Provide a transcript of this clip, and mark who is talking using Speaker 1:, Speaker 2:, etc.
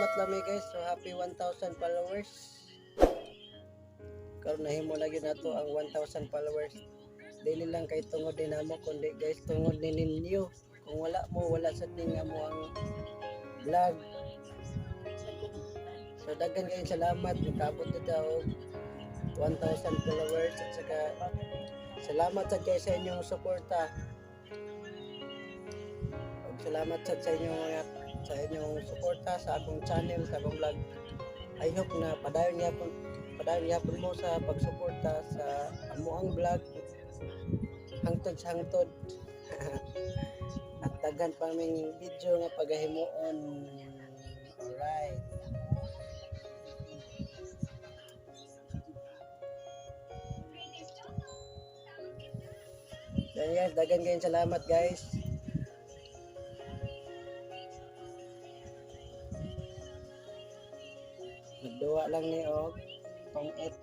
Speaker 1: Nagpasalamat lang mi, guys. So happy 1,000 followers. Karon nahimo na gyud nato ang 1,000 followers. Dili lang kay tungod din namo kundi, guys, tungod ni ninyo. Kung wala mo, wala sad ning amo ang vlog. So daghan kayong salamat, nakaabot na daw 1,000 followers at saka salamat sad kay sa inyong suporta. Ug salamat sad sa inyong suporta sa akong channel, sa akong vlog. I hope na padayon gyapon mo sa pagsuporta sa amoang vlog hangtod sa hangtod. At daghan pa ming video nga pagahimuon. Alright. Yan guys, daghan kayong salamat, guys. Nagduwa lang ni og pang-it.